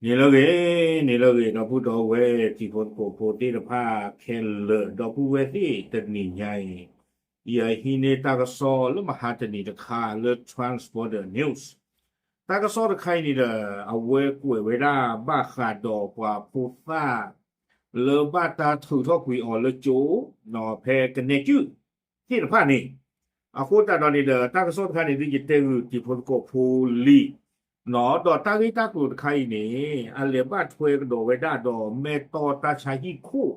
န့ၣ်လၢအဂ့ၤ, န့ၣ်လၢအဂ့ၤ ဒီပုၢ်ဒီဝဲၢ်တံၤဖိသကိးဖိသ့ၣ်တဖၣ်ခဲလၢာ် ဒီပုၢ်ဝဲၢ်သ့ၣ် တနံၤညါအံၤ ယဟံးန့ၢ်တၢ်ကစီၣ်လၢမဟါတနံၤတခါလၢ Transborder News တၢ်ကစီၣ်တခါအံၤန့ၣ်ဒီး အဝဲကွဲးဝဲဒၣ်ဘၣ်ဃးဒီးပှၤဖိသၣ် လၢဘၣ်တၢ်ထုးထီၣ်ကွံာ်အီၤလၢကၠိ ဖဲကနဲကုၢ်သ့ၣ်တဖၣ်န့ၣ်, အဃိသတးဒီးန့ၣ်ဒီး တၢ်ကစီၣ်တခါန့ၣ် ဒ်ယတဲဂုာ်တံၤဖိသကိးဖိလံ, ဒီးတၢ်ဂ့ၢ်တၢ်ကျိၤတခါအံၤန့ၣ် အလဲၤဘၣ်ထွဲကဒီးဝဲဒၣ်ဒီး မဲၢ်တီၢ်တၢ်ဆါဟံၣ်ခိၣ်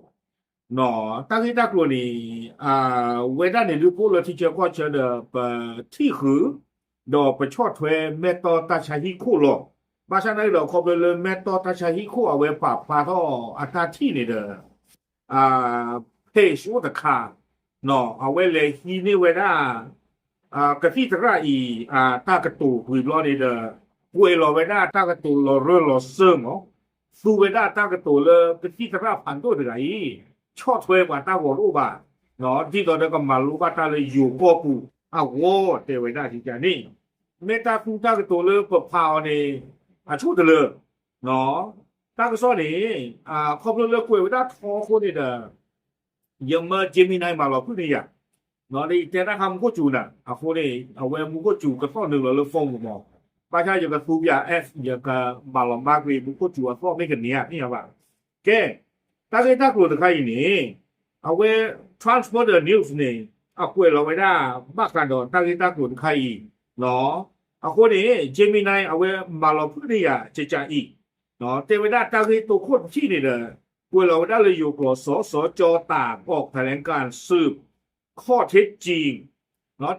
တၢ်ဂ့ၢ်တၢ်ကျိၤန့ၣ် ဝဲဒၣ်န့ၣ်ဒုး ပအိၣ်လၢထံဆၢကီၢ်ဆၢဒီး ပထံၣ်ဃုာ် ဒီးပဆီၣ်ထွဲမဲၢ်တီၢ်တၢ်ဆါဟံၣ်ခိၣ်လီၤ. ဘၣ်ဆၣ်နာ်က့ဒီး ခီဖျိလၢမဲၢ်တီၢ်တၢ်ဆါဟံၣ်ခိၣ် အဝဲပာ်ဖျါထီၣ်အတၢ်ထံၣ်န့ၣ်ဒီး page အိၣ်တခါ အဝဲလဲၤဟံးန့ၢ်ဝဲဒၣ် ကသံၣ်သရၣ်အံၤ တၢ်ကတိၤဝံၤဘျီန့ၣ်ဒီး ကွဲးလီၤဝဲဒၣ်တၢ်ကတိၤလီၤရၢၢ်လီၤစၢၤမး, သူဝဲဒၣ်တၢ်ကတိၤလၢကသံၣ်သရၣ်ဖးဒိၣ်တဂၤအံၤ ဆီၣ်ထွဲပှၤတၢ်ဂီၤတအိၣ်ဘၣ်, ဒ်သိးဒီးကမၤလိဘၣ်တၢ်လၢယိၤကီၢ်ပူၤအဂီၢ်တဲဝဲဒၣ်ကကန့ၣ်, မ့ၢ်တၢ်သူတၢ်ကတိၤလၢပဖးအီၤန့ၣ် အဆိၣ်တလၢ တၢ်ကစီၣ်န့ၣ် ခီဖျိလၢကွဲးဝဲဒၣ်ထီအဃိန့ၣ်ဒီး ယမၢ Gemini မၤလီၤဖုၣ်န့ၢ်ယၤ, ဒီးယတဲတၢ်ခါမူခိၣ်စူၤနၤ အဃိန့ၣ် အဝဲမူခိၣ်စူၤကသီၣ်နုာ်လီၤလၢ phone မး, ဘၣ်ဆၣ်ယကသူပၠး app ယကမၤလီၤမၢ်ကွံာ် မူခိၣ်စူၤအသီၣ်မ့ၢ်ကန့ၢ်ဧါ သ့ၣ်ညါဘၣ်. ကဲ, တၢ်ဂ့ၢ်တၢ်ကျိၤတခါအံၤန့ၣ် အဝဲ Transborder News န့ၣ် အကွဲးလီၤဝဲဒၣ် ဘၣ်ဃးဒီးတၢ်ဂ့ၢ်တၢ်ကျိၤတခါအံၤ အဃိန့ၣ် Gemini အဝဲမၤလီၤဖုၣ်န့ၢ်ယၤကကအံၤ တဲဝဲဒၣ်တၢ်ဂ့ၢ်တိခိၣ်တထံၣ်န့ၣ်ဒီး ကွဲးလီၤဝဲဒၣ်လၢယိၤကျိာ် สสจ.ตาก ออกแถลงการณ์สืบข้อเท็จจริง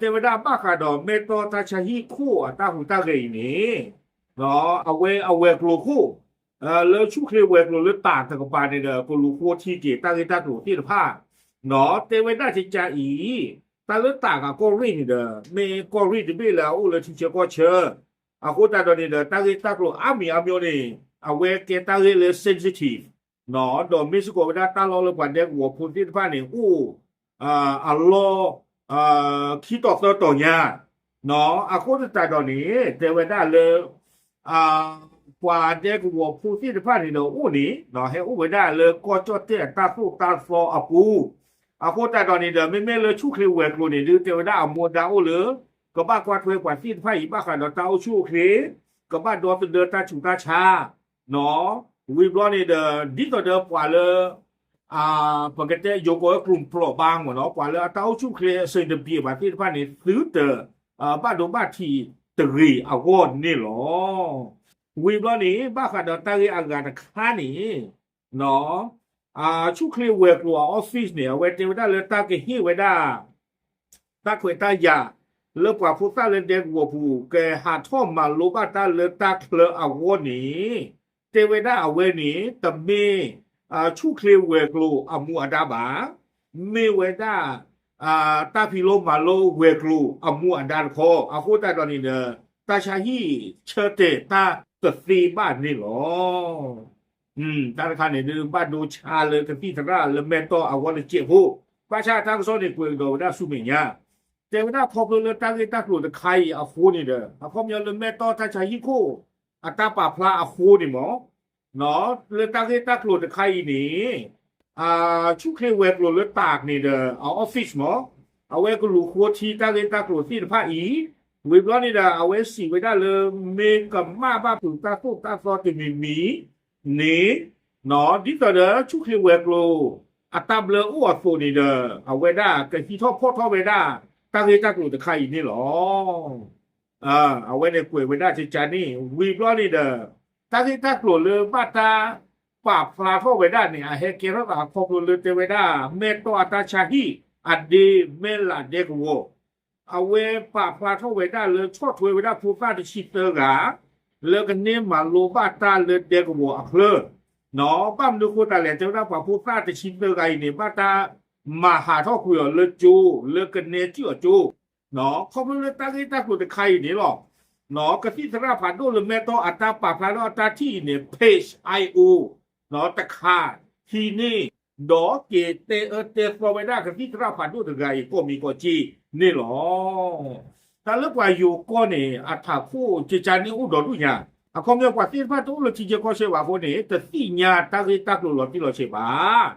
တဲဝဲဒၣ်ဘၣ်ဃးဒီးမဲၢ်တီၢ်တၢ်ဆါဟံၣ်ခိၣ်အတၢ်ဟူးတၢ်ဂဲၤအံၤန့ၣ် အဝဲအဝဲၤကျိၤခိၣ် လၢဆူၣ်ချ့ဝဲၤကျိၤလၢတၢးတကပၤန့ၣ်ဒီး ကလူၤဃိထံက့ၤတၢ်ဂ့ၢ်တၢ်ကျိၤသ့ၣ်တဖၣ် တဲဝဲဒၣ်ကကအံၤ တၢ်လၢတၢးဂၤကီၢ်ရ့ၣ်န့ၣ်ဒီး မ့ၢ်ကီၢ်ရ့ၣ်တဘ့ၣ်လၢအအိၣ်လၢထံဆၢကီၢ်ဆၢ အဃိသတးဒီးန့ၣ်ဒီး တၢ်ဂ့ၢ်တၢ်ကျိၤအါမံၤအါမျိၤန့ၣ် အဝဲကဲတၢ်ဂ့ၢ်လၢ sensitive ဒီးမ့ၢ်စ့ၢ်ကီးဝဲဒၣ်တၢ်လီၢ်လၢပှၤဒဲကဝီၤဖိသ့ၣ်တဖၣ်န့ၣ် အိၣ်အလီၢ် ခံတီၤသၢတီၤညါ အဃိသတးဒီးန့ၣ် တဲဝဲဒၣ်လၢ ပှၤဒဲကဝီၤဖိသ့ၣ်တဖၣ်န့ၣ်ဒီးအိၣ်န့ၣ် ဟဲအိၣ်ဝဲဒၣ်လၢကီၢ်ကၠီၣ်တဲၣ်အတၢ်သိၣ်တၢ်သီအပူၤ, အဃိသတးဒီးန့ၣ်ဒီး မ့မ့ၢ်လၢဆူၣ်ချ့ဝဲၤကျိၤန့ၣ်ဒုး တဲဝဲဒၣ်အမူအဒါအိၣ်လၢ ကဘၣ်ကွၢ်ထွဲပှၤသ့ၣ်တဖၣ်အံၤ ဘၣ်ဃးဒီးတၢ်အိၣ်ဆူၣ်အိၣ်ချ့, ကဘၣ်ဒီသဒၢတၢ်ဆူးတၢ်ဆါ ဝံၤဘျီန့ၣ်ဒီး ဒ်သိးဒီးပှၤလၢ ပကတဲယိၤကီၢ်ဝဲ กลุ่มเปราะบาง မ့ၢ်နီၤ ပှၤလၢအတၢ်အိၣ်ဆူၣ်အိၣ်ချ့အဆင်တပြေဘၣ်သ့ၣ်တဖၣ်န့ၣ် သုတ ဘၣ်ဒိဘၣ်ထံးတဂ့ၤအဂီၢ်န့ၣ်လီၤ. ဝံၤဘျီန့ၣ် ဘၣ်ဃးဒီးတၢ်ဂ့ၢ်အဂၤတခါန့ၣ် ဆူၣ်ချ့ဝဲၤကျိၤအ office န့ၣ် အဝဲတဲဝဲဒၣ်လၢတၢ်ကဟ့ၣ်ဝဲဒၣ် တၢ်ခွဲးတၢ်ယာ် လၢပှၤဖိသၣ်လၢဒဲကဝီၤပူၤ ကဟးထီၣ်မၤလိဘၣ်တၢ်လၢတၢ်ချၢအဂီၢ်န့ၣ် တဲဝဲဒၣ်အဝဲန့ၣ် တမ့ၢ် ဆူၣ်ချ့ဝဲၤကျိၤအမူအဒါဘၣ်. မ့ၢ်ဝဲဒၣ် တၢ်ဖံးလိမၤလိဝဲၤကျိၤအမူအဒါတခီ အဃိသတးဒီးန့ၣ်ဒီး တၢ်ဆါဟံၣ်ဆၢတဲာ်တၢ်တသ့ဘၣ်န့ၣ်လီၤ. တၢ်တခါန့ၣ်ဒုး ဘၣ်ဒိဆါလၢကသံၣ်သရၣ်လၢမဲၢ်တီၢ်အဂီၢ်တစဲးဖိ, ဘၣ်ဆၣ်တၢ်ကစီၣ်န့ၣ် ကွဲးကဒီးဝဲဒၣ်ဆူမဲာ်ညါ, တဲဝဲဒၣ်ခီဖျိလၢတၢ်ဂ့ၢ်တၢ်ကျိၤတခါအံၤအဃိန့ၣ်ဒီး အခီပညီလၢမဲၢ်တီၢ်တၢ်ဆါဟံၣ်ခိၣ် အတၢ်ပာ်ဖျါအဃိန့ၣ်မ့ၢ် လၢတၢ်ဂ့ၢ်တၢ်ကျိၤတခါအံၤန့ၣ် ဆူၣ်ချ့ဝဲၤကျိၤလၢတၢးန့ၣ်ဒီး အ office မ့ၢ် အဝဲကလူၤဃိထံတၢ်ဂ့ၢ်တၢ်ကျိၤသ့ၣ်တဖၣ်အံၤ, ဝံၤဘျီန့ၣ်ဒီး အဝဲစံးဝဲဒၣ်လၢ မ့ၢ်ကမၣ်ဘၣ်ဖုးတၢ်သိၣ်တၢ်သီတမံၤမံၤန့ၣ် ဒ်သိးဒီးဆူၣ်ချ့ဝဲၤကျိၤ အတၢ်ဘျၢအိၣ်အသိးန့ၣ်ဒီး အဝဲဒၣ်ကဟံးထီၣ်ဖီၣ်ထီၣ်ဝဲဒၣ် တၢ်ဂ့ၢ်တၢ်ကျိၤတခါအံၤန့ၣ်လီၤ. အဝဲန့ၣ်ကွဲးဝဲဒၣ်ကကန့ၣ် ဝံၤဘျီန့ၣ်ဒီး တၢ်ဂ့ၢ်တၢ်ကျိၤလၢဘၣ်တၢ်ပာ်ဖျါထီၣ်ဝဲဒၣ်န့ၣ် အဟဲကဲထီၣ်သးခီဖျိလၢတဲဝဲဒၣ် မဲၢ်တီၢ်အတၢ်ဆါဟံၣ် အဒ့မဲၢ်လးဒဲကဝီၤ အဝဲပာ်ဖျါထီၣ်ဝဲဒၣ်လၢဆီၣ်ထွဲဝဲဒၣ်ဖိသၣ်တဆံသၢဂၤ လၢကန့ၢ်မၤလိဘၣ်တၢ်လၢဒဲကဝီၤအချၢ ဘၣ်မနုၤဃိသတးလဲၣ် တဲဝဲဒၣ်ပှၤဖိသၣ်တဆံသၢဂၤအံၤန့ၣ် ဘၣ်တၢ်မၤဟးထီၣ်ကွံာ်အီၤလၢကၠိ လၢကနဲကုၢ်အကၠိ ခီဖျိလၢတၢ်ဂ့ၢ်တၢ်ကျိၤတခါအံၤန့ၣ်လီၤ. ကသံၣ်သရၣ်ဖးဒိၣ်လၢမဲၢ်တီၢ်အတၢ်ပာ်ဖျါထီၣ်အတၢ်ထံၣ်အံၤန့ၣ် page အိၣ် တခါ ဟံးန့ၢ် ဒီးက့ၤတဲအၢတဲသီဝဲဒၣ်ကသံၣ်သရၣ်ဖးဒိၣ်တဂၤအံၤ ကိးမံၤကိးက့န့ၣ်လီၤ. တၢ်လၢပှၤယိၤကီၢ်န့ၣ် အထးခိၣ်ကကန့ၣ်အိၣ်ဒီဒူၣ်ညါ အခီပညီပှၤသ့ၣ်တဖၣ်တအိၣ်လၢထံဆၢကီၢ်ဆၢဘၣ်အဃိန့ၣ် တသ့ၣ်ညါတၢ်ဂ့ၢ်တၢ်ကျိၤလီၤတံၢ်လီၤဆဲးဘၣ်.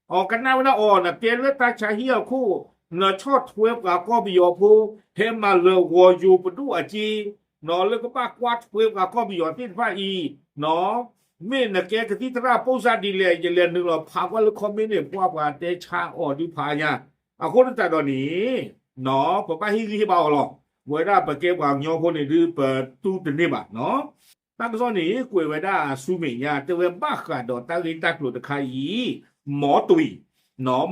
အီၤကနၣ်ဝဲဒၣ်အီၤ နကဲလၢတၢ်ဆါဟံၣ်အခိၣ် နဆီၣ်ထွဲပှၤကီၢ်ပယီၤဖိ ဟဲမၤလၢာ်ဂီၤယိၤပဒိၣ်အစ့ လၢကဘၣ်ကွၢ်ထွဲပှၤကီၢ်ပယီၤသ့ၣ်တဖၣ်အံၤ မ့ၢ်နကဲကသံၣ်သရၣ်ပိၢ်စၢ်ဒ်လဲၣ် ယလဲၤနုာ်လီၤဖးကွၢ်လၢ comment န့ၣ် ပှၤပှၤတဲဆါအီၤဒုးဖးညါ. အဃိသတးဒီးန့ၣ် ပဘၣ်ဟ့ၣ်ဂံၢ်ဟ့ၣ်ဘါအီၤလီၤ. ပဝဲဒၣ်ပကဲပှၤကညီဖိန့ၣ်ဒုး ပတူၢ်တန့ၢ်ဘၣ်နီၤ. တၢ်ကစီၣ်န့ၣ် ကွဲးဝဲဒၣ်ဆူမဲာ်ညါ တဲဝဲဘၣ်ဃးဒီးတၢ်ဂ့ၢ်တၢ်ကျိၤတခါအံၤ မော်တွီ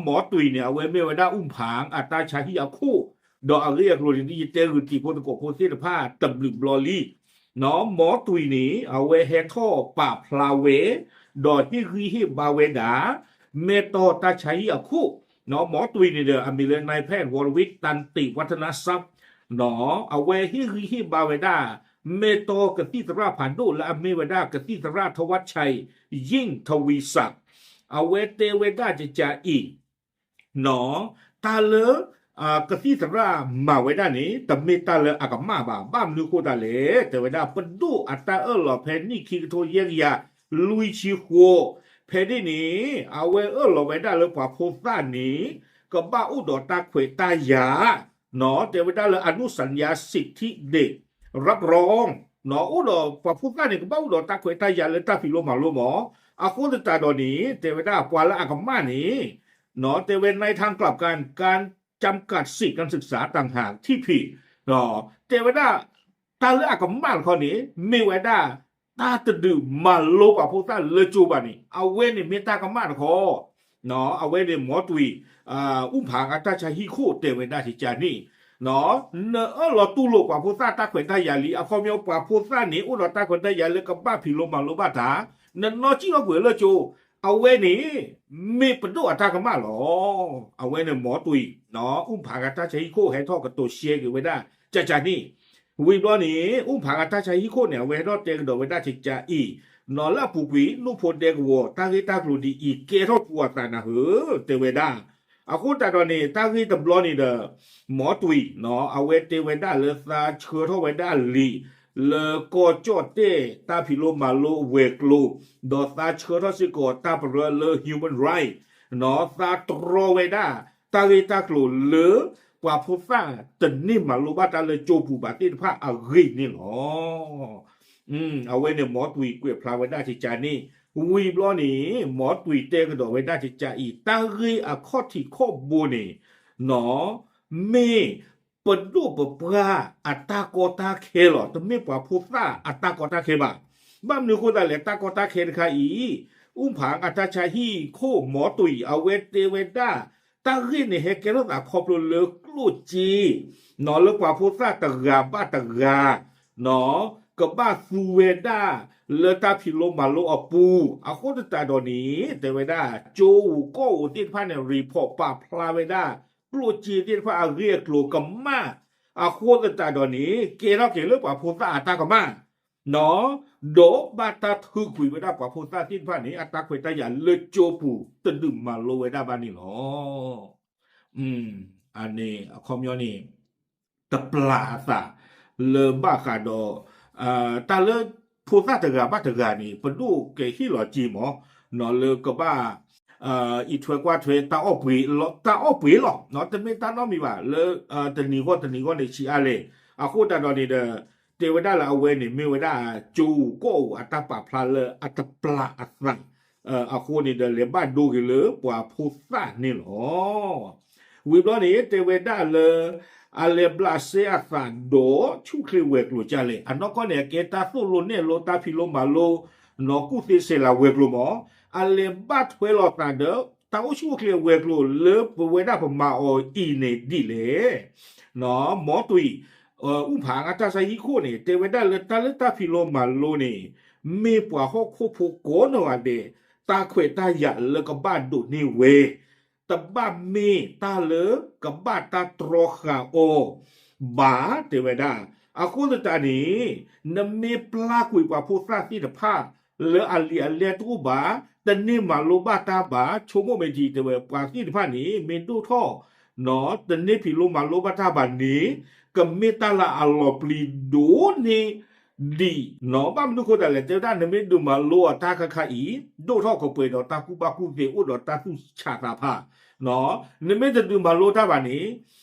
မော်တွီန့ၣ် အဝဲမ့ၢ်ဝဲဒၣ် အူၣ်ဖၣ်အတၢ်ဆါဟံၣ်အခိၣ် ဒီးအဂ့ၢ်အကျိၤန့ၣ်ဒုး ယတဲဂုာ်တံၤဖိသကိးဖိသ့ၣ်တဖၣ်တဘျုးဘျီလံ. မော်တွီန့ၣ် အဝဲဟဲထီၣ်ပာ်ဖျါဝဲ ဒီးဟ့ၣ်ဂံၢ်ဟ့ၣ်ဘါဝဲဒၣ် မဲၢ်တီၢ်တၢ်ဆါဟံၣ်အခိၣ် မော်တွီန့ၣ်ဒီး အမံၤလၢ นายแพทย์ วรวิทย์ ตันติวัฒนทรัพย์ အဝဲဟ့ၣ်ဂံၢ်ဟ့ၣ်ဘါဝဲဒၣ် မဲၢ်တီၢ်ကသံၣ်သရၣ်ဖးဒိၣ်လၢအမ့ၢ်ဝဲဒၣ်ကသံၣ်သရၣ် ธวัชชัย ยิ่งทวีศักดิ์ အဝဲတဲဝဲဒၣ်ကကးအံၤ တၢ်လၢ ကသံၣ်သရၣ်မၤဝဲဒၣ်န့ၣ် တမ့ၢ်တၢ်လၢအကမၣ်ဘၣ်. ဘၣ်မနုၤအဃိသတးလဲၣ် တဲဝဲဒၣ် ပဒိၣ်အတၢ်အၢၣ်လီၤဖဲနံၣ်ခံကထိယဲၢ်ကယၤလွံၢ်ဆံဃိး ဖဲန့ၣ်န့ၣ် အဝဲအၢၣ်လီၤဝဲဒၣ်လၢပှၤဖိသၣ်န့ၣ် ကဘၣ်အိၣ်ဒီးတၢ်ခွဲးတၢ်ယာ် တဲဝဲဒၣ်လၢ อนุสัญญาสิทธิเด็กรับรอง အိၣ်ဒီးပှၤဖိသၣ်န့ၣ် ကဘၣ်အိၣ်ဒီးတၢ်ခွဲးတၢ်ယာ်လၢတၢ်ဖံးလိမၤလိမး. အဃိသတးဒီးန့ၣ် တဲဝဲဒၣ်ပှၤလၢအကမၣ်န့ၣ် တဲဝဲ ในทางกลับกัน การจำกัดสิทธิ์การศึกษาต่างหากที่ผิด တဲဝဲဒၣ် တၢ်လၢအကမၣ်တခီန့ၣ် မ့ၢ်ဝဲဒၣ် တၢ်တဒုးမၤလိပှၤဖိသၣ်လၢကၠိဘၣ်န့ၣ် အဝဲန့ၣ်မ့ၢ်တၢ်ကမၣ်တခီ အဝဲန့ၣ် မော်တွီ အူၣ်ဖၣ်အတၢ်ဆါဟံၣ်ခိၣ်တဲဝဲဒၣ်ကကးန့ၣ် နအၢၣ်လီၤတူၢ်လိာ်ပှၤဖိသၣ်တၢ်ခွဲးတၢ်ယာ်လံ အခီပညီပှၤဖိသၣ်န့ၣ် အိၣ်ဒီးတၢ်ခွဲးတၢ်ယာ်လၢကဘၣ်ဖံးလိမၤလိဘၣ်တၢ် နနီၢ်ကံၣ်လီၤကွံာ်လၢကၠိ အဝဲန့ၣ် မ့ၢ်ပဒိၣ်အတၢ်ကမၣ်လီၤ. အဝဲန့ၣ် မော်တွီ အူၣ်ဖၣ်အတၢ်ဆါဟံၣ်ခိၣ်ဟဲထီၣ်ကတိၤရှဲက့ၤဝဲဒၣ်ကကးန့ၣ် ဝံၤဘျီန့ၣ် အူၣ်ဖၣ်အတၢ်ဆါဟံၣ်ခိၣ်န့ၣ် အဝဲဟဲထီၣ်တဲကဒီးဝဲဒၣ်ကကးအံၤ နီၢ်လၢအပူၤကွံာ် နူၢ်ဖိဒဲကဝီၤ တၢ်ဂ့ၢ်တၢ်ကျိၤဒ်အံၤ ကဲထီၣ်ပှၤသးနၤဧၢ တဲဝဲဒၣ်. အဃိသတးဒီးန့ၣ် တၢ်ဂ့ၢ်တဘျီန့ၣ်ဒီး မော်တွီ အဝဲတဲဝဲဒၣ်လၢသးဆှၢထီၣ်ဝဲဒၣ်လံာ် လၢကီၢ်ကၠီၣ်တဲၣ်တၢ်ဖံးလိမၤလိအဝဲၤကျိၤ ဒီးသးဆှၢထီၣ်စ့ၢ်ကီးတၢ်ပရၢလၢ human right သးတြီဝဲဒၣ် တၢ်ဂ့ၢ်တၢ်ကျိၤလၢ ပှၤဖိသၣ်တန့ၢ်မၤလိဘၣ်တၢ်လၢကၠိပူၤဘၣ်သ့ၣ်တဖၣ်အဂ့ၢ်န့ၣ်လီၤ. အဝဲန့ၣ် မော်တွီ ကွဲးဖျါဝဲဒၣ်ကကးန့ၣ် ဝံၤဘျီန့ၣ် မော်တွီ တဲကဒီးဝဲဒၣ်ကကးအံၤ တၢ်ဂ့ၢ်အခီၣ်ထံးခီၣ်ဘိန့ၣ် မ့ၢ်ပဒိၣ်ပပှၢ်အတၢ်ကီတၢ်ခဲလီၤ. တမ့ၢ်ပှၤဖိသၣ်အတၢ်ကီတၢ်ခဲဘၣ်. ဘၣ်မနုၤအဃိသတးလဲၣ် တၢ်ကီတၢ်ခဲတခါအံၤ အူၣ်ဖၣ်အတၢ်ဆါဟံၣ်ခိၣ် မော်တွီ အဝဲတဲဝဲဒၣ် တၢ်ဂ့ၢ်န့ၣ်ဟဲကဲထီၣ်သးခီဖျိလၢကျိၣ်စ့ လၢပှၤဖိသၣ်တဂၤဘၣ်တဂၤ ကဘၣ်သူဝဲဒၣ်လၢတၢ်ဖံးလိမၤလိအပူၤ အဃိသတးဒီးန့ၣ် တဲဝဲဒၣ် ကၠိဧိၤကီၢ်ဧိၤသ့ၣ်တဖၣ်န့ၣ် report ပာ်ဖျါဝဲဒၣ် ကျိၣ်စ့သ့ၣ်တဖၣ်အဂ့ၢ်အကျိၤကမၣ် အဃိသတးဒီးန့ၣ် ကဲထီၣ်က့ၤလၢပှၤဖိသၣ်အတၢ်ကမၣ် ဒီးဘၣ်တၢ်ထုးကွံာ်ဝဲဒၣ်ပှၤဖိသၣ်သ့ၣ်တဖၣ်န့ၣ် အတၢ်ခွဲးတၢ်ယာ်လၢကၠိပူၤ တဒုးမၤလိဝဲဒၣ်ဘၣ်န့ၣ်လီၤ. အန့ၣ်အခီပညီန့ၣ် တပျၢ်အသးလၢဘၣ်ဃးဒီး တၢ်လၢဖိသၣ်တဂၤဘၣ်တဂၤန့ၣ် ပဒိၣ်ကဟ့ၣ်လီၤစ့မး လၢကဘၣ် အံးထွဲကွၢ်ထွဲတၢ်အီၣ်ပှ့ၤလီၤ, တၢ်အီၣ်ပှ့ၤလီၤ. တမ့ၢ်တၢ်နီတမံၤဘၣ် လၢတနံၤဂီၢ်တနံၤဂီၢ်န့ၣ်ဆံးအါလဲၣ်. အဃိသတးဒီးန့ၣ်ဒီး တဲဝဲဒၣ်လၢအဝဲန့ၣ် မ့ၢ်ဝဲဒၣ်ကၠိဧိၤကီၢ်ဧိၤအတၢ်ပာ်ဖျါလၢအတပျၢ်အသး အဃိန့ၣ်ဒီး လဲၤဘၣ်ဒိက့ၤလၢပှၤဖိသၣ်န့ၣ်လီၤ. ဝံၤဘျီန့ၣ် တဲဝဲဒၣ်လၢ အလဲၤဘျးစဲအသးဒီးဆူၣ်ချ့ဝဲၤကျိၤကၢ်လဲၣ်. အနီၢ်ကီၢ်န့ၣ် အကဲတၢ်သိၣ်လိနဲၣ်လိတၢ်ဖံးလိမၤလိ နီၢ်ကူၣ်သ့စဲးလၤဝဲၤကျိၤမး အလဲၤဘၣ်ထွဲလိာ်သးဒီး တၢ်အိၣ်ဆူၣ်အိၣ်ချ့အဝဲၤကျိၤလၢပဝဲဒၣ်ပမၤအီၤအံၤန့ၣ်ဒ်လဲၣ်. မ်တွံၣ် အူဖးအါတၢ်ဆါဟံၣ်ခိၣ်န့ၣ် တဲဝဲဒၣ်လၢတၢ်လၢတၢ်ဖံးလိမၤလိန့ၣ် မ့ၢ်ပှၤဟီၣ်ခိၣ်ဖိကိးနီၢ်ဂၤဒဲး တၢ်ခွဲးတၢ်ယာ်လၢကဘၣ်ဒိးန့ၢ်ဝဲ တဘၣ်မ့ၢ်တၢ်လၢကဘၣ်တၢ်တြီဃာ်အီၤဘၣ် တဲဝဲဒၣ်. အဃိသတးန့ၣ် နမ့ၢ်ပျၢ်ကွံာ်ပှၤဖိသၣ်သ့ၣ်တဖၣ် လၢအလံာ်အလဲၢ်တအိၣ်ဘၣ်, တန့ၢ်မၤလိဘၣ်တၢ်ဘၣ်, ဆိကမိၣ်မ့ၢ်ထံ တဲဝဲ ပှၤသ့ၣ်တဖၣ်န့ၣ် မ့ၢ်ဒိၣ်ထီၣ် တန့ၢ်ဖံးလိမၤလိဘၣ်တၢ်ဘၣ်န့ၣ် ကမ့ၢ်တၢ်လၢအလီၤပျံၤဒိၣ်န့ၢ် ဒံးနီၤ. ဘၣ်မနုၤဃိသတးလဲၣ်, တဲဝဲဒၣ် နမ့ၢ်ဒုးမၤလိအတၢ်ခါခါအံၤ ဒိၣ်ထီၣ်ကပှဲၤဒီးတၢ်ကူၣ်ဘၣ်ကူၣ်သ့ အိၣ်ဒီးတၢ်သူၣ်ဆးသးဖး, နမ့ၢ်တဒုးမၤလိတၢ်ဘၣ်န့ၣ်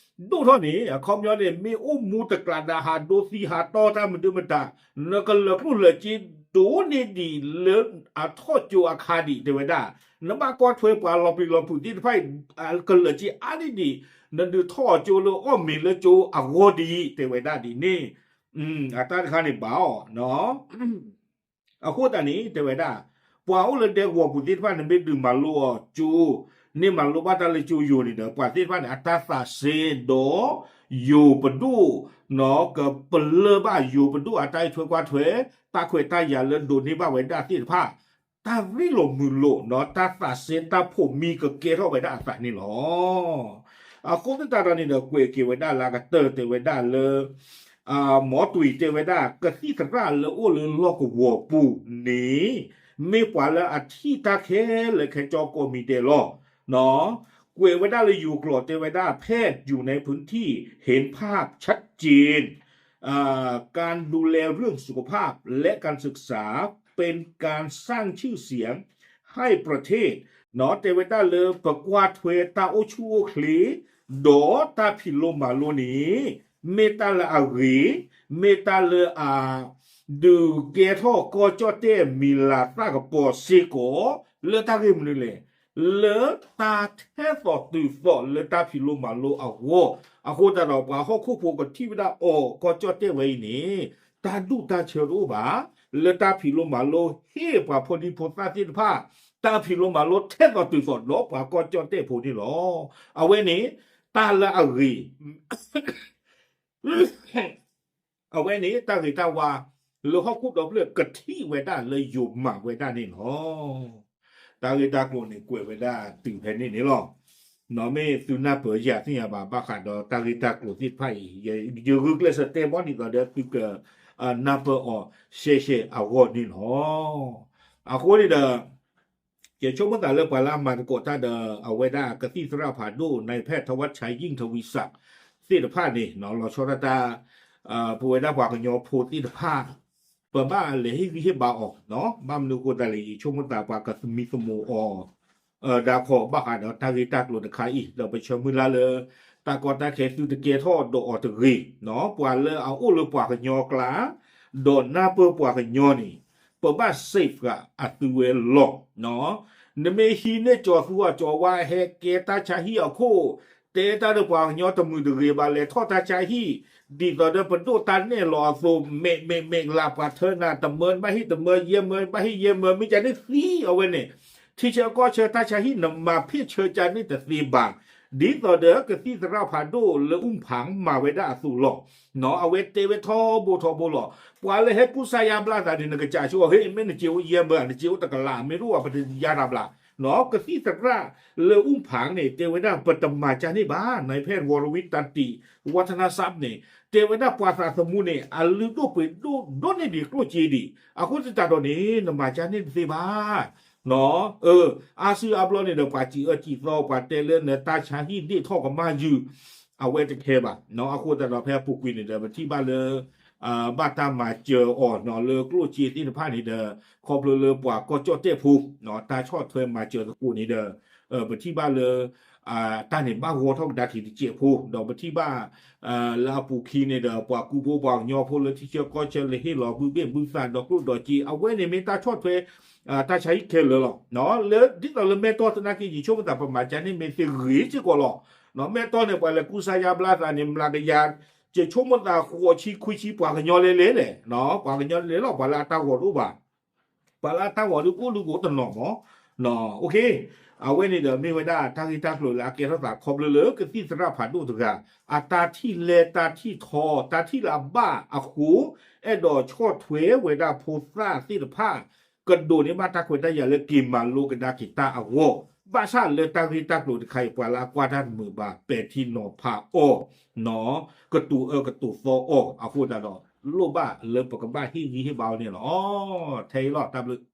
ဒိၣ်ထီၣ်န့ၣ် အခီပညီန့ၣ် မ့ၢ်အိၣ်မူတကျးဒီး ဟးဒိသံဟးတီတၢ်မနုၤမတၤ, နကလၢာ်ကျိၣ်လၢာ်စ့ဒိၣ်န့ၢ်ဒံးလၢအထီၣ်ကၠိအခါဒံး တဲဝဲဒၣ်. နဘၣ်ကွၢ်ထွဲပှၤလီၤပျံၤလီၤဖုးသ့ၣ်တဖၣ်အံၤ ကလၢာ်စ့အါန့ၢ်ဒံး နဒုးထီၣ်အီၤကၠိလၢအီၣ်မ့ၤလၢကၠိအဂီၢ်ဒံး တဲဝဲဒၣ်ဒ်န့ၣ်. အတၢ်တခါန့ၣ်ဘၣ်အီၤ အဃိသတးန့ၣ် တဲဝဲဒၣ် ပှၤအိၣ်လၢဒဲကဝီၤပူၤသ့ၣ်တဖၣ်န့ၣ် မ့ၢ်ဒုးမၤလိအီၤကၠိ, န့ၢ်မၤလိဘၣ်တၢ်လၢကၠိယိာ်န့ၣ်ဒီး ပှၤသ့ၣ်တဖၣ်န့ၣ် အတၢ်သးစဲဒီး ယိၤပဒိၣ် ကပလၢၢ်ဘၣ်ယိၤပဒိၣ်အတၢ်အံးထွဲကွၢ်ထွဲ, တၢ်ခွဲးတၢ်ယာ်လၢဒိးန့ၢ်ဘၣ်ဝဲဒၣ်သ့ၣ်တဖၣ် တၢ်ရ့လိာ်မုာ်လိာ်နီၤ တၢ်သးစဲတၢ်ဖိးမံကကဲထီၣ်ဝဲဒၣ်အသးန့ၣ်လီၤ. အဃိသတးဒီးန့ၣ်ဒီး ကွဲးက့ၤဝဲဒၣ်လၢအကတၢၢ်တဲဝဲဒၣ်လၢ မ်တွံၣ်တဲဝဲဒၣ် ကသံၣ်သရၣ်လၢအိၣ်လၢလီၢ်ကဝီၤပူၤန့ၣ် မ့ၢ်ပှၤလၢအထံၣ်တၢ်ခဲလၢာ်ခဲဆ့ကိးမံၤဒဲးလီၤ. ကွဲးဝဲဒၣ်လၢယိၤကျိာ်တဲဝဲဒၣ် แพทย์อยู่ในพื้นที่เห็นภาพชัดเจน การดูแลเรื่องสุขภาพและการศึกษาเป็นการสร้างชื่อเสียง ให้ประเทศ တဲဝဲဒၣ်လၢပကွၢ်ထွဲတၢ်အိၣ်ဆူၣ်အိၣ်ချ့ ဒီးတၢ်ဖံးလိမၤလိန့ၣ် မ့ၢ်တၢ်လၢအဂ့ၤ, မ့ၢ်တၢ်လၢအ ဒုးကဲထီၣ်ကီၢ်ကၠီၣ်တဲၣ်မံၤလၤသၣ်ကပီၤစ့ၢ်ကီး လၢတၢ်ဂ့ၢ်မနုၤလဲၣ်, လၢတၢ်ထဲသိးတုၤသိးလၢတၢ်ဖံးလိမၤလိအဂီၢ်, အဃိသတးဒီးပှၤဟီၣ်ခိၣ်ဖိကထံၣ်ဝဲဒၣ်အီၤ ကီၢ်ကၠီၣ်တဲၣ်ဝဲအံၤန့ၣ် တၢ်ဒူၣ်တၢ်ဆၢတအိၣ်ဘၣ်, လၢတၢ်ဖံးလိမၤလိဟ့ၣ်ပှၤဖိဒံဖိသၣ်သ့ၣ်တဖၣ်, တၢ်ဖံးလိမၤလိထဲသိးတုၤသိးဒီးပှၤကီၢ်ကၠီၣ်တဲၣ်ဖိန့ၣ်လီၤ. အဝဲန့ၣ် တၢ်လၢအဂ့ၤ အဝဲန့ၣ်တၢ်ဂ့ၤတၢ်ဝါ လၢဟီၣ်ခိၣ်ဒီဖျၢၣ်ကထံၣ်ဝဲဒၣ်လၢယိၤမၤဝဲဒၣ်န့ၣ်လီၤ. တၢ်ဂ့ၢ်တၢ်ကျိၤန့ၣ်ကွဲးဝဲဒၣ်တုၤဖဲန့ၣ်န့ၣ်လီၤ. မ့ၢ်သုနၢ်ပၢၢ်ယၤသ့ၣ်ညါဘၣ် ဘၣ်ဃးဒီးတၢ်ဂ့ၢ်တၢ်ကျိၤသ့ၣ်တဖၣ်အံၤ ယဂုာ်ကျဲးစၢးတဲဘၣ်ဒ်သိးဒီးသုက နၢ်ပၢၢ်အီၤရှဲရှဲအဂီၢ်န့ၣ်လီၤ. အဃိန့ၣ်ဒီး ယဆိကမိၣ်သးလၢပှၤလၢအမၤသကိးတၢ်ဒီး အဝဲဒၣ်ကသံၣ်သရၣ်ဖးဒိၣ် นายแพทย์ธวัชชัย ยิ่งทวีศักดิ์ သ့ၣ်တဖၣ်န့ၣ် လီၤဆီဒၣ်တၢ် ပဝဲဒၣ်ပှၤကညီဖိသ့ၣ်တဖၣ် ပဘၣ်လဲၤဟ့ၣ်ဂံၢ်ဟ့ၣ်ဘါအီၤ, ဘၣ်မနုၤအဃိသတးလဲၣ် ယဆိကမိၣ်သးပှၤကသမံသမိးအီၤ ဒၣ်ခီဘၣ်ဃးဒီးတၢ်ဂ့ၢ်တၢ်ကျိၤတခါအံၤ ဒီးပဆၢမုၢ်လၢ်လၢ တၢ်ကီတၢ်ခဲသုတကဲထီၣ်ဒီးအီၤတဂ့ၤ, ပှၤလၢအအိၣ်လၢပှၤကညီအကျါ ဒီးနၢ်ပၢၢ်ပှၤကညီန့ၣ် ပဘၣ် safe ဃာ်အသုဝဲလီၤ. နမ့ၢ်ဟံးန့ၢ်ကၠီၤသူအီၤကၠီၤဝါ ဟဲကဲတၢ်ဆါဟံၣ်အခိၣ်, တဲတၢ်ဒီးပှၤကညီတမုာ်တဂ့ၤဘၣ် လဲၤထီၣ်တၢ်ဆါဟံၣ် ဒ်သိးဒီးပဒိၣ်တၢ်နဲၣ်လီၤအသိး မဲာ်မဲာ်မဲာ်လးပှၤထၢနၤ တမၢဘၣ်ဟ့ၣ်တမၢ ယဲၢ်မၢဘၣ်ဟ့ၣ်ယဲၢ်မၢ မ့ၢ်ကန့ၣ်သံအဝဲန့ၣ် ထံဆၢကီၢ်ဆၢတၢ်ဆါဟံၣ်နမၤဖ့ၣ်ဆၢကန့ၣ်တသ့ဘၣ်. ဒ်သိးဒီးကသံၣ်သရၣ်ဖးဒိၣ်လၢအူၣ်ဖၣ်မၤဝဲဒၣ်အသိးလီၤ. အဝဲတဲဝဲထီဘိထီဘိလီၤ. ပှၤလၢဟဲကူစါယါဘျါသးန့ၣ် နကစၢ်ဆိ ဟ့ၣ် မ့ၢ်နစ့အိၣ်ယဲၢ်မၢ နစ့အိၣ်တကလး မ့ၢ်တအိၣ်ပတယါတၢ်ဘျါ. ကသံၣ်သရၣ်လၢအူၣ်ဖၣ်န့ၣ် တဲဝဲဒၣ်ပတမၤကန့ၣ်ဘၣ်. နဖဲ ဝီၤရဝံ တၢ်တံာ် ဝါထနၢ်စၢ်န့ၣ် တဲဝဲဒၣ်ပှၤသးသမူန့ၣ် အလုၢ်ဒိၣ်ပှ့ၤဒိၣ်ဒိၣ်န့ၢ်ဒံးကျိၣ်စ့ဒံး. အဃိသတးဒီးန့ၣ် နမၤကန့ၣ်တသ့ဘၣ်. အါစုအါဘျီန့ၣ်ဒီး ပှၤစံးအၢစံးသီ ပှၤတဲလၢနတၢ်ဆါဟံၣ်ဒ့ၣ်ထီၣ်ကမၣ်ယုာ် အဝဲတခဲဘၣ်. အဃိသတးဒီးဖဲအပူၤကွံာ်န့ၣ်ဒီး ပထံၣ်ဘၣ်လၢ ဘၣ်တၢ်မၤစၢၤအီၤလၢကျိၣ်စ့သ့ၣ်တဖၣ်န့ၣ်ဒီး ခီဖျိလၢပှၤကီၢ်ကၠီၣ်တဲၣ်ဖိ တၢ်ဆီၣ်ထွဲမၤစၢၤသကိးန့ၣ်ဒီး ပထံၣ်ဘၣ်လၢ တၢ်န့ၣ်ဘၣ်ဂီၤထီၣ်ကဒါက့ၤတစဲးဖိ ဒီးပထံၣ်ဘၣ် လၢအပူၤခံန့ၣ်ဒီးပှၤကူဖိပှၤကညီဖိလၢထံဆၢကီၢ်ဆၢလၢဟ့ၣ်လီၤဘုဘ့ၣ်ဘုသးဒီးကျိၣ်ဒီးစ့ အဝဲန့ၣ်မ့ၢ်တၢ်ဆီၣ်ထွဲ တၢ်ဆါဟံၣ်ခဲလၢာ်လီၤ. လၢဒ်သိးလၢမဲၢ်တီၢ်သနာ်က့ ယဆိကမိၣ်သးပမၤကန့ၣ်မ့ၢ်သ့ဂ့ၤစ့ၢ်ကီးလီၤ. မဲၢ်တီၢ်န့ၣ် ပှၤလဲၤကူစါယါဘျါသးန့ၣ် မျးကယၤ ယဆိကမိၣ်သးဃိးဆံခွံဆံ ပှၤကညီလဲၤလဲၤလဲၣ်, ပှၤကညီလဲၤလဲၤလီၤ ပှၤလၢအတၢ်ဂီၤတအိၣ်ဘၣ်. ပှၤလၢအတၢ်ဂီၤဒုးအိၣ်ဒုးကအိၣ်တနီၤမး. အဝဲန့ၣ်ဒီးမ့ၢ်ဝဲဒၣ်တၢ်ဂ့ၢ်တၢ်ကျိၤလၢအကဲထီၣ်သးခီဖျိလၢကသံၣ်သရၣ်ဖးဒိၣ်တဂၤ အတၢ်ထံၣ်လဲတၢ်ထံၣ်ထီ တၢ်ထံၣ်လၢအဘၣ်အဃိ အဲၣ်ဒိးဆီၣ်ထွဲဝဲဒၣ်ဖိသၣ်သ့ၣ်တဖၣ် ကဒိးန့ၢ်ဘၣ်တၢ်ခွဲးတၢ်ယာ်လၢက့ၤမၤလိကဒါက့ၤတၢ်အဂီၢ်, ဘၣ်ဆၣ်လၢတၢ်ဂ့ၢ်တၢ်ကျိၤတခါအံၤ ပှၤလၢအကွၢ်တၢ်တမုာ်ဘၣ် ပဲာ်ထံနီၤဖးအီၤ, ကတိၤအၢကတိၤသီအီၤအဃိသတးဒီး လိၣ်ဘၣ်လၢပကဘၣ်ဟ့ၣ်ဂံၢ်ဟ့ၣ်ဘါအီၤန့ၣ်လီၤ. ထဲအံၤလီၤ တၢ်ဘျုး